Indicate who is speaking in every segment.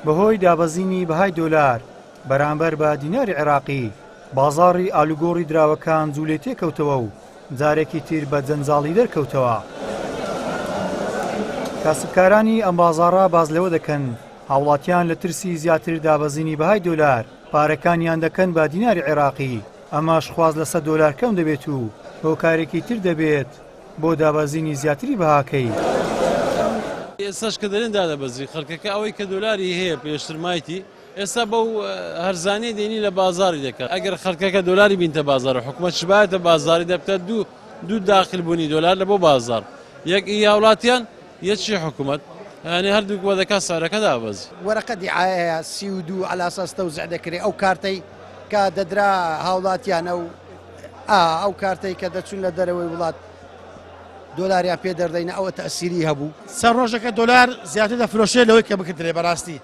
Speaker 1: بەهۆی دابەزینی بەهای دۆلار بەرامبەر بە دیناری عێراقی، بازاڕی ئالوگۆڕی دراوەکان جوولەی تێکەوتەوە و جارێکی تر بە جەنجاڵی دەرکەوتەوە. کاسبکارانی ئەم بازاڕە باس لەوە دەکەن، هاوڵاتیان لە ترسی زیاتر دابەزینی بەهای دۆلار، پارەکانیان دەکەن بە دیناری عێراقی، ئەمەش خواست لەسەر دۆلار کەم دەبێت و هۆکارێکی تر دەبێت بۆ دابەزینی زیاتری بەهاکەی.
Speaker 2: ئێستاش کە دەرێن دادەبەزی خەڵکەکە ئەوەی کە دۆلاری هەیە پێشتر مایتی ئێستا بەو هەرزانیە دێنی لە بازاری دەکات ئەگەر خەڵکەکە دۆلاری بینتە بازار و حکومەت شبایەتە بازاری دەبتە دوو دوو داخل بوونی دۆلار لە بۆ بازار یەک ئی هاوڵاتیان یەکی حکومەت یانی هەردووک وە دەکات سعرەکە دابەزی.
Speaker 3: وەرەقە دیعایەیە 32 عەلە ئەساس تەوزع دەکرێ ئەو کارتەی کە دەدرا هاوڵاتیان ئەو ئا ئەو کارتەی کە دەچوون لە دەرەوەی وڵات دۆلاریان پێ دەردەینە ئەوە تەسیری هەبوو.
Speaker 4: چەند ڕۆژێکە دۆلار زیاتر دەفرۆشرێت لەوەی کە بکردرێ بەڕاستی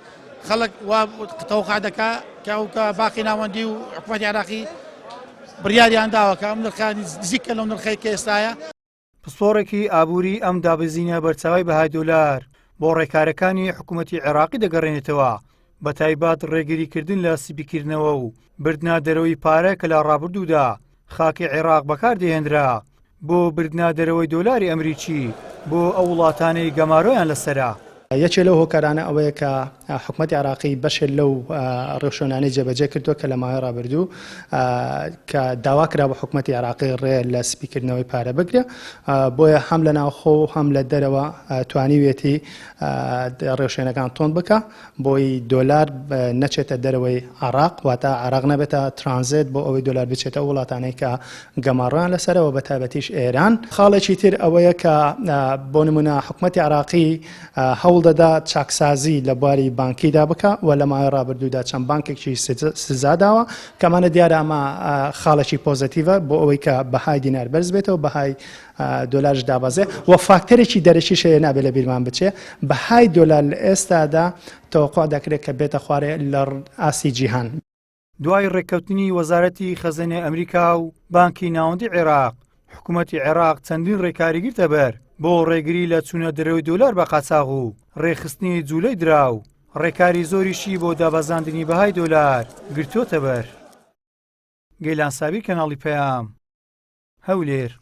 Speaker 4: خەڵک وا تەوقع دەکا کە ئەو کە باقی ناوەندی و حکومەتی عێراقی بڕیاریان داوە کە ئەم نرخە نزیکە لەو نرخەی کە ئێستایە.
Speaker 1: پسپۆڕێکی ئابووری ئەم دابەزینە بەرچاوی بەهای دۆلار بۆ ڕێکارەکانی حکوومەتی عێراقی دەگەڕێنێتەوە، بەتایبەت ڕێگریکردن لە سپیکردنەوە و بردنە دەرەوەی پارە کە لە ڕابردوودا خاکی عێراق بەکاردەهێنرا بۆ بردنە دەرەوەی دۆلاری ئەمریکی بۆ ئەو وڵاتانەی گەمارۆیان لەسەرە.
Speaker 5: یەکێ لەو هۆکارانە ئەوەیە کە حکومەتی عێراقی بەشێ لەو ڕێوشوێنانەی جێبەجێ کردووە کە لە ماوەی ڕابردوو کە داوا کرا بە حکومەتی عێراقی ڕێ لە سپیکردنەوەی پارە بگرێ بۆیە هەم لە ناوخۆ و هەم لە دەرەوە توانیویەتی ڕێوشوێنەکان توند بکا بۆی دۆلار نەچێتە دەرەوەی عێراق، واتە عێراق نەبێتە ترانزێت بۆ ئەوەی دۆلار بچێتە ئەو وڵاتانەی کە گەماڕۆیان لەسەرە و بەتایبەتیش ئێران. خاڵێکی تر ئەوەیە کە بۆ نمونە حکومەتی عێراقی هەوڵ دەدا چاکسازی لە بواری بانکیدا بکا و لە ماوەی ڕابردوودا چەند بانکێکی سزا داوە کە ئەمانە دیارە ئەمە خاڵێکی پۆزەتیڤە بۆ ئەوەی کە بەهای دینار بەرز بێتەوە بەهای دۆلارش دابەزێ و فاکتەرێکی دەرەکیش هەیە نابێ لە بیرمان بچێ بەهای دۆلار لە ئێستادا تەوەقوع دەکرێت کە بێتە خوارێ لە ئاستی جیهان.
Speaker 1: دوای ڕێککەوتنی وەزارەتی خەزێنەی ئەمریکا و بانکی ناوەندی عێراق، حکومەتی عێراق چەندین ڕێکاری گرتەبەر بۆ ڕێگری لە چوونە دەرەوەی دۆلار بە قاچاغ و ڕێکخستنی جوولەی دراو، ڕێکاری زۆریشی بۆ دابەزاندنی بەهای دۆلار گرتووەتەبەر. گەیلان سابیر کەناڵی پەیام، هەولێر.